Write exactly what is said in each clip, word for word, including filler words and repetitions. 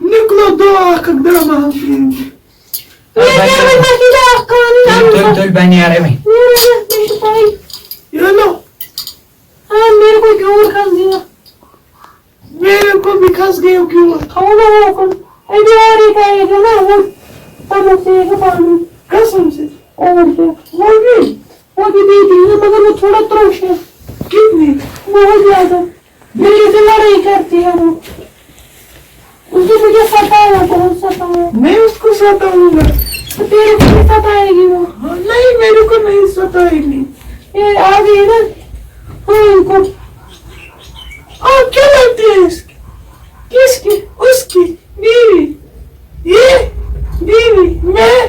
نکلو دو اکھ اکھ دہ محل ترٛیٚیِم۔ ہے، مےٚ وۄنۍ ما چھِ بیٛاکھ کانٕے تُل، اَنُن تُل، سا؟ تُل، بہٕ نیرے وۄنۍ۔ نیرو یَتھ، مےٚ چھُ پَے۔ یہِ نو۔ ہاں، میرے کو کیوں کھس دیا؟ میرے کو بھی کھس گیا کیوں؟ تھاو نا اوکُن۔ اے، بیٛاکھ ریٹ آیے گا نا، وہ پَنُن ژےٚ یہِ پَنُن۔ قسم سے۔ اور کیا؟ وہ بھی۔ وہ بھی دے دیں گے، مگر وہ تھوڑا تروش ہے۔ کتنی؟ بہت زیادہ۔ میرے سے لڑائی کرتی ہے وہ۔ اس نے مجھے ستایا، بہت ستایا۔ میں اس کو ستاؤں گا۔ تو تیرے کو بھی ستائے گی وہ۔ ہاں، نہیں، میرے کو نہیں ستائے گی۔ یہ آ گئی نا۔ ہاں، ان کو۔ آپ کیا لگتے ہیں اس کی؟ کس کی؟ اس کی بیوی۔ یہ بیوی، میں،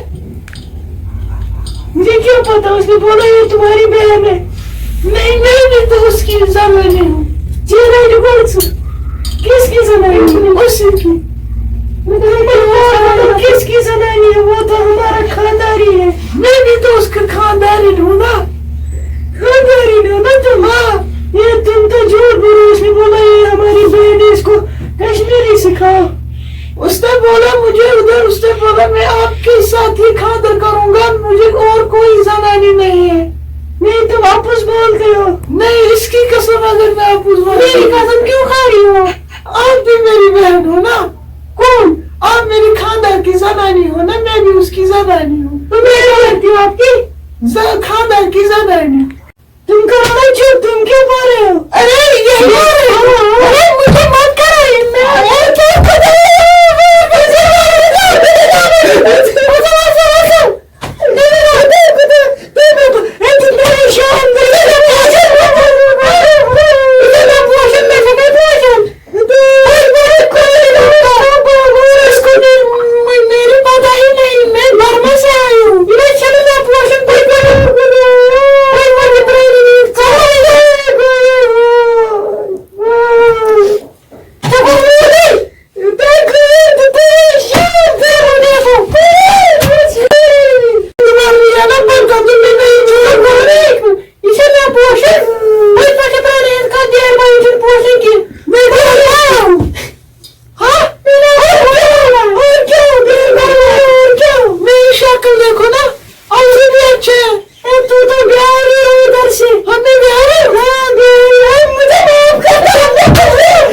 مجھے کیا پتا، اس نے بولا یہ تمہاری بہن ہے۔ نہیں، میں بھی تو اس کی زنانی ہوں۔ جی نہیں، ریکارڈ سے۔ کس کی زنانی ہوں؟ اسی کی۔ میں تو کس کی زنانی ہے؟ وہ تو ہمارا خاندانی ہے۔ میں بھی تو اس کا خاندانی ہوں نا۔ خاندانی ہوں نا تم؟ ہاں۔ یہ تم تو جھوٹ بولو، اس نے بولا یہ ہماری بہن ہے، اس کو کشمیری سکھاؤ۔ اس نے بولا مجھے ادھر، اس نے بولا میں آپ کے ساتھ ہی خاندان کروں گا، مجھے اور کوئی زنانی نہیں ہے۔ نہیں، تم واپس بولتے ہو۔ نہیں، اس کی قسم اگر میں واپس بولوں۔ میری قسم کیوں کھا رہی ہو؟ آپ بھی میری بہن ہو نا۔ کون؟ آپ میری خاندان کی زنانی ہو نا، میں بھی اس کی زنانی ہوں۔ تو میں کیا لگتی ہوں آپ کی؟ ز-، خاندان کی زنانی۔ تم کرو نا چپ، تم کیوں بول رہے ہو؟ ارے، یہ بول رہے ہو۔ ارے، مجھے مت کرو، یہ میں، ارے، کیا کرو؟ میری شکل دیکھو نا، اور بھی اچھا ہے۔ اے، تو تو بیاری ہو ادھر سے۔ ہمیں بیاری؟ ہاں، بیاری۔ اے، مجھے معاف کر دو۔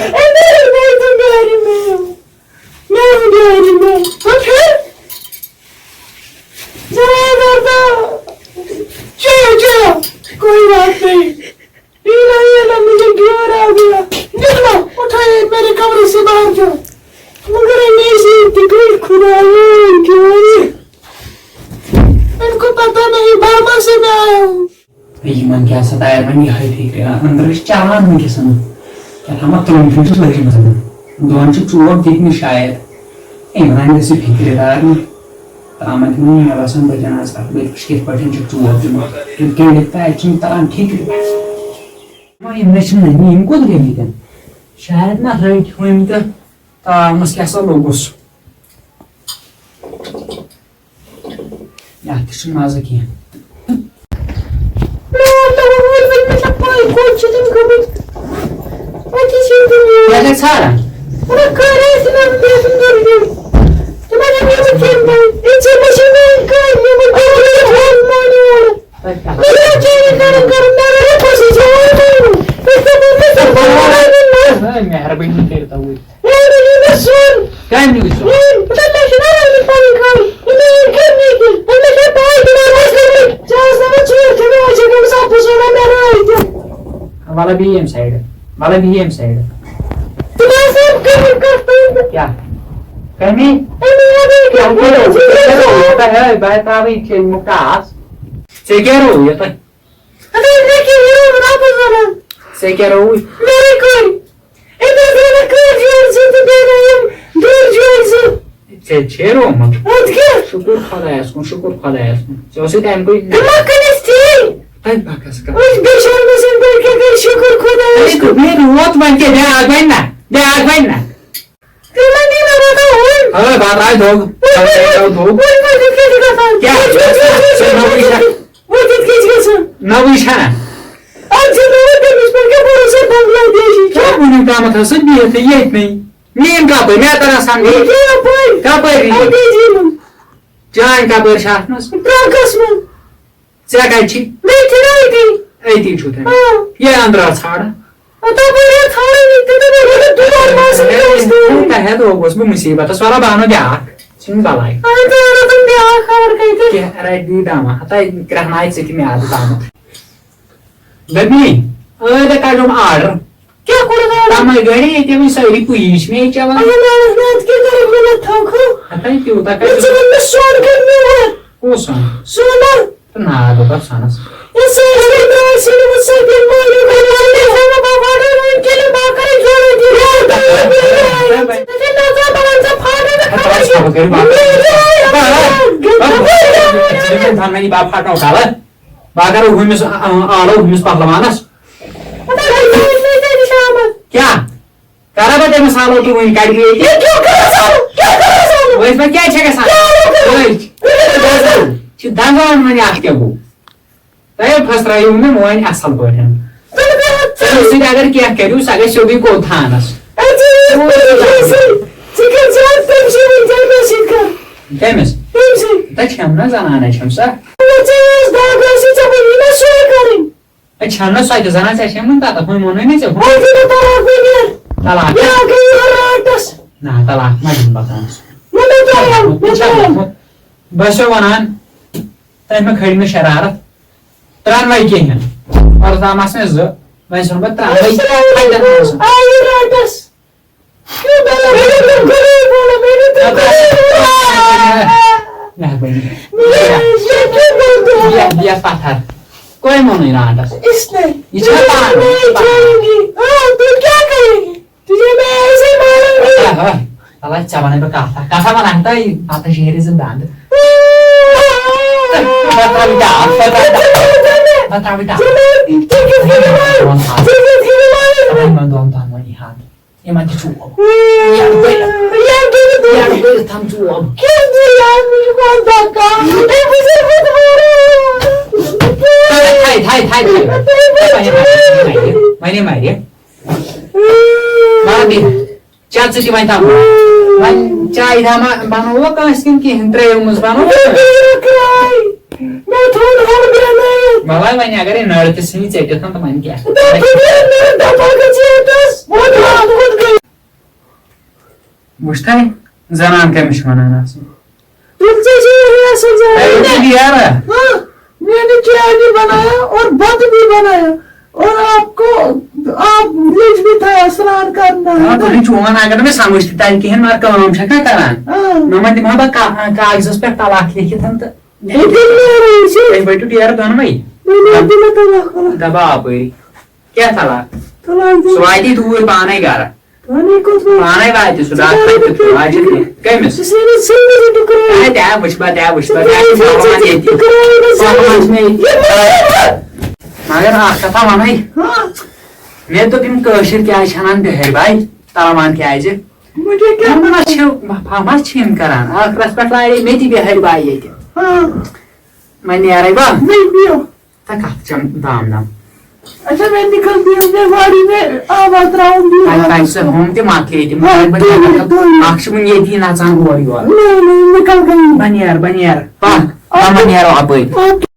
اے، نہیں، نہیں، تم بیاری نہیں ہو۔ میں ہوں بیاری میں۔ تو پھر؟ ذرا ادھر تو۔ چلو، چلو، کوئی بات نہیں۔ پیلا، یہ لا، مجھے گیارہ آ گیا۔ نکلو، اٹھو، یہ میرے کمرے سے باہر جاؤ۔ مگر ہمیں سے تکلیف خدا، یہ کیوں ہے؟ ان کو پتا نہیں، برما سے میں آیا ہوں۔ یِمن کیٛاہ سا تارِ وۄنۍ یِہوٚے فِکرِ، أنٛدرٕ چھِ چلان وٕنکیٚس۔ کیٛاہ تھامَتھ ترٛومفِن چھُس لٔجمٕژ۔ دۄن چھِ چوب دِتمٕتۍ شاید۔ عمران گژھِ فِکرِ تارنہِ۔ تامَتھ چھُنہٕ مےٚ باسان بہٕ زینہٕ آز تَتھ بٔتھِ وٕچھ کِتھ پٲٹھۍ چھِ چوب دِوان۔ کِتھ کٔنۍ لِکھ تہٕ اَتہِ چھُنہٕ تَران فِکرِ۔ وۄنۍ یِم نہ چھِنہٕ نٔنی، یِم کوٚت گٔمٕتۍ؟ شاید ما رٔٹۍ ہُمۍ تہٕ تامَس کیٛاہ سا لوٚگُس۔ یَتھ تہِ چھُنہٕ مَزٕ کینٛہہ۔ مےٚ ووٚن تِمَن، وۄنۍ ؤنۍ مےٚ چھےٚ پَے، کوٚت چھِ تِم گٔمٕتۍ؟ اَتی چھِ تِم یور۔ کیٛاہ چھَکھ ژھانٛڈان؟ مطلب، کَر ٲسۍ تِم بیٚیہِ تِم دۄن دۄن؟ تِمَن ہَے مےٚ وٕنۍ کھٮ۪ن تام۔ أمۍ ژےٚ مےٚ چھِ میٛٲنۍ کامہِ، مےٚ ووٚن، بہٕ چھُس تھوٚد مانہِ وول۔ تۄہہِ کیٛاہ؟ مےٚ چھِ چٲنۍ کَرٕنۍ کَرٕنۍ، مےٚ وَنان، ہے، بہٕ چھُس جوان گوٚمُت۔ أسۍ کَپٲرۍ مےٚ سۭتۍ وَنان، وَنان، وَنان۔ ہے، مہربٲنی کٔرِتھ، اَوٕے۔ ہے، مےٚ دِیِو مےٚ سۄن۔ کَمہِ نیُک سۄن؟ ہے، مےٚ چھُنہ وَنان پَنٕنۍ کٲم۔ یہِ مےٚ یہِ کٔر مےٚ تہِ۔ ہے، مےٚ چھےٚ پَے، تِمَن اوس کوٚرمُت۔ ژےٚ ٲس نہٕ وۄنۍ ژوٗر کھیوٚن، وۄنۍ چھےٚ گٔمٕژ اَپُز وَنان مےٚ رٲوۍ تہِ۔ وَلہٕ بِہِو ییٚمہِ سایڈٕ۔ وَلہٕ بِہِو ییٚمہِ سایڈٕ۔ تِم ٲسۍ یِم کٔمِل کَتھ تام۔ کیٛاہ؟ کَمی؟ أمی وَنان کیٛاہ؟ کیٛاہ کوٚرُتھ؟ ہے، بہٕ ہَے ترٛاوٕ یہِ کھیٚنۍ مُکھ ٹاس۔ ژےٚ کیٛاہ روو یوٚتَتھ؟ اَدٕ مےٚ کیٛاہ یہِ روو رَبَس وَنان؟ ژےٚ کیٛاہ رووُے؟ مےٚ ہے کوٚر۔ أمۍ ٲس وَنان کٔرۍ جوڑ زٕ تہٕ بیٚیہِ رٔوِم دُر جوڑ زٕ۔ ژےٚ چھے روومُت؟ اَدٕ کیٛاہ؟ شُکُر خۄدایَس کُن، شُکُر خۄدایَس کُن۔ ژےٚ اوسُے تَمہِ کُے تہٕ ما کٔنِس ژےٚ؟ تَمہِ پَکھ ہسا کَر۔ أسۍ بیٚیہِ شرمہٕ سٕنٛدۍ پٲٹھۍ کیٛاہ کَرِ شُکُر خۄدایَس کُن؟ ہے، مےٚ روٗد وۄنۍ کیٛاہ؟ بیٛاکھ بَنہِ نہ، بیٛاکھ بَنہِ نہ۔ تِمَن نی مےٚ وَنان ہُم۔ آ، بَتہٕ آے دۄگ۔ وۄنۍ بَتہٕ آے دۄگ۔ وۄنۍ کیٛاہ چھِ گژھان؟ کیٛاہ؟ ژےٚ نہ وٕچھکھ؟ وۄنۍ کِتھ کٔنۍ چھِ گژھان؟ نہ وٕچھکھ نہ۔ اَتھ زِندٕ وۄنۍ تٔمِس پٮ۪ٹھ کیٛاہ بَروسہٕ بنٛگلہ دیشی چھا؟ کیٛاہ وٕنیُک تامَتھ ہسا بِہِتھ ییٚتہِ نٕے۔ میٲنۍ کپٲرۍ؟ مےٚ تران سمجھ۔ یہِ کیٛاہ یپٲرۍ؟ کپٲرۍ یہِ؟ اَتے زیٖنُن۔ چٲنۍ کپٲرۍ چھِ اتھ منٛز؟ ٹرکس منٛز۔ ژےٚ کتہِ چھی؟ مےٚ چھِ نہ أتی۔ أتی چھُ تۄہہِ۔ آ۔ یہِ أنٛدرا ژھانٛڈ۔ آ، تَپٲرۍ ہے ژھانٛڈان یہِ تہِ، تَپٲرۍ ہے دُعا ماسٕے کیٛاہ اوس تُہُنٛد؟ تۄہہِ ہے دوٚپُس بہٕ مُصیٖبتس وَلہٕ بہٕ اَنو بیٛاکھ۔ ژھٕنِو بلاے۔ آ، ژٕ اَنکھ وۄنۍ بیٛاکھ خبر کَتہِ۔ کیٛاہ رَٹہِ بیٚیہِ دَما؟ ہَتاے کرٛہنایہِ ژٕ تہِ میٛادٕ تامَتھ۔ دوٚپمَے، ٲدۍ کَڑُم آرڈر۔ کیٛاہ کوٚرُتھ آرڈر؟ تَمَے گٔڑی ییٚتہِ وۄنۍ سٲری پُیِش مے چٮ۪وان۔ اَہَن، اَہَن، اَتھ کیٛاہ کَرَکھ مےٚ نہ تھاوکھٕ؟ ہَتاے تیوٗتاہ کَتہِ؟ ژٕ وَن مےٚ سۄن کَتہِ مےٚ ووت؟ کُس سۄن؟ سۄن ہا؟ تہٕ ناد اوس سۄنَس۔ ہے، سۄن ہا درٛاے سٲلِم سۭتۍ مٲلِو گٔے مٲلِو۔ ژٕ وَن بہٕ پھاٹَے وۄنۍ کیٛاہ مےٚ بہٕ کَرٕ جوڑو دِتھ۔ ژٕ نہ ژٕ بَنان ژٕ پھاٹَے نہٕ خبر چھا بہٕ کَرٕ چھِ۔ بہٕ پھاٹو کَلہٕ۔ بہٕ کَرٕ ہُمِس، آ، آ، آلو ہُمِس پہلوانس۔ کیٛاہ؟ کَرا بہٕ تٔمِس آلو تہٕ وٕنۍ کَڑِ ییٚتہِ۔ یہِ کیٛاہ کَران سالو؟ کیٛاہ کَران سالو؟ وٕچھ مےٚ کیٛاہ چھےٚ گژھان؟ کیٛاہ آلو کَران؟ وٕچھ۔ یہِ چھُ دَزان۔ یہِ چھُ دَزان وۄنۍ اَتھ کیٛاہ گوٚو؟ تۄہہِ پھٔسرٲیِو مےٚ وۄنۍ اَصٕل پٲٹھۍ۔ تٔمِس سۭتۍ اگر کینٛہہ کٔرِو، سۄ گژھِ سیوٚدُے کوٚت تھانَس۔ اَدٕ ژٕ یہِ ژٕ کَر زیادٕ تٔمۍ سٕے وٕنۍ کَر مےٚ سۭتۍ کَر۔ کٔمِس؟ تٔمۍ سٕے۔ تۄہہِ چھَم نہ زَنانَے چھَم سۄ۔ ژےٚ یۄس دَگ ٲسٕے، ژےٚ وَنی نہ سۄے کَرٕنۍ۔ اے، چھَنہٕ سۄ تہِ زَنان، ژےٚ چھَم وٕنہِ تَتھ، وۄنۍ ووٚنُے مےٚ ژےٚ۔ وۄنۍ دِ مےٚ طلاق، وۄنۍ نیر۔ طلاق؟ یہِ ہا گٔے یہِ رانٛٹَس۔ نہ، طلاق ما دِمہٕ بہٕ کانٛہہ۔ نہ، مےٚ ترٛایَم، مےٚ ترٛایَم۔ بہٕ چھُسو وَنان، تۄہہِ مہ کھٲلۍ مےٚ شرارت۔ ترٛٮ۪نوَے کِہیٖنۍ۔ اور تام آسہٕ مےٚ زٕ، وۄنۍ ژھٕنہٕ بہٕ ترٛٮ۪نوَے۔ السلام علیکم۔ آ، یہِ رانٛٹَس۔ کیوں بولا؟ میں نے تم کو نہیں بولا، میں نے تم کو نہیں بولا۔ مہربٲنی۔ یہ کیوں بولتے ہو؟ بیٚہہ، بیٚہہ پتھر۔ کٔمۍ ووٚنُے رانٛٹَس؟ اس نے۔ یہِ چھا پانہٕ؟ میں جاؤں گی۔ ہاں، تم کیا کریں گے؟ تجھے میں ایسے ماروں گی۔ آ، آ۔ اَلا، ژےٚ وَنَے بہٕ کَتھ اَکھ۔ کَتھ ہا وَنَکھ تۄہہِ؟ پَتہٕ شیرِ زِندٕ دَنٛد۔ بہٕ ترٛاوٕ ٹاس، بہٕ ترٛاوٕ ٹاس۔ بہٕ ترٛاوٕ ٹاس۔ یِمَن دۄن تام وۄنۍ یہِ ہَن۔ یِمَن تہِ چھُ ووب۔ یَڈ بٔرِتھ۔ یَڈ بٔرِتھ۔ یَڈ بٔرِتھ تھَم ژوب۔ کیٛاہ گوٚو یار؟ مےٚ چھُ پانہٕ دَگ کَران۔ ہے، بہٕ چھَس بہٕ تھاوان۔ تھاے، تھاے، تھاے، تھاے۔ وَنے مَرِ۔ وَنے مَرِ۔ مَرِ۔ چا ژٕ تہِ وۄنۍ تَپھ۔ وۄنۍ چایہِ دامہ بَنووُ کٲنٛسہِ کِنہٕ کِہیٖنۍ؟ ترٛیٚیِو منٛز بَنووُ کٲنٛسہِ؟ مےٚ تھوٚو نہٕ ہَل برٛٮ۪نٲیِتھ۔ وَلہٕ وۄنۍ اگر یہِ نٔر تہِ ژھٕنہِ ژٔٹِتھ تہٕ وۄنۍ کیٛاہ؟ دَپہٕ گٔے نٔر، دَپہٕ گٔے ژےٚ ییٚتَس۔ وۄنۍ راتھ کُن گٔے۔ وٕچھ تھَے، زَنان کٔمِس چھِ وَنان آسان؟ تُل ژےٚ چھے یہِ اصل جان۔ اے، یہِ چھُ یارا۔ ہاں، میں نے چائے بھی بنایا اور بند بھی بنایا اور آپ کو، آپ رِچ بھی تھایا سران کرنا ہے ہاں، نا؟ تُہۍ چھِو وَنان، اگر نہٕ مےٚ سمجھ تہِ تَرِ کِہیٖنۍ، مگر کٲم چھَکھ نا کران۔ ہاں۔ نہ وۄنۍ دِمہٕ ہا بہٕ کا-، کاغذس پٮ۪ٹھ طلاق لیکھِتھ تہٕ بہٕ دِمہٕ نہٕ أمِس۔ تُہۍ بٔٹِو ڈیرٕ دۄنوَے۔ بہٕ دِمہٕ نہٕ طلاق ولاق۔ دَبا اَپٲری۔ کیٛاہ طلاق؟ طلاق دِمہٕ۔ سُہ واتی دوٗرۍ پانے گرٕ۔ پانے کوٚت ووت؟ پانے واتہِ سُہ ژٕ ڈاکٹر کیٛاہ تہِ وَنان؟ واجہِ تہِ۔ کٔمِس؟ ژٕ چھِ مےٚ زِندگی ٹُکرٲومٕژ۔ اے، تہِ ہا وٕچھِ بہٕ، تہِ ہا وٕچھِ بہٕ، ژٕ تہِ ہا چھِ وٕچھِ مےٚ ییٚتی۔ ٹُکرٲومٕژ۔ پَتہٕ وَن ژٕ مےٚ ییٚتی۔ یہِ مَرِ۔ مگر اَکھ کَتھا وَنَے۔ ہاں۔ مےٚ دوٚپ، یِم کٲشِرۍ کیٛازِ چھِ اَنان بِہٲرۍ باے؟ تَلہٕ وَن کیٛازِ؟ مجھے کیا پتا؟ یِم ما چھِ، ما چھِ یِم کَران؟ ٲخرَس پٮ۪ٹھ لارے مےٚ تہِ بِہٲرۍ باے ییٚتہِ۔ ہاں۔ وۄنۍ نیرَے بہٕ۔ نہیں، نہیں۔ تہ کتھ چم دام دام۔ اچھا، میں نکل بھی ہوں، میں واڑی میں آواز تراؤں بھی تۄہہِ، ہوں۔ تۄہہِ سۭتۍ ہُم تہِ مۄکلے تِم۔ ہاں، تُہۍ، تُہۍ۔ اکھ چھُ وُنہِ ییٚتی نژان اورٕ یورٕ۔ نہیں، نہیں، نکل گئی۔ بہٕ نیرٕ، بہٕ نیرٕ۔ پکھ، آ، بہٕ ما نیرو اپٲرۍ۔ آ،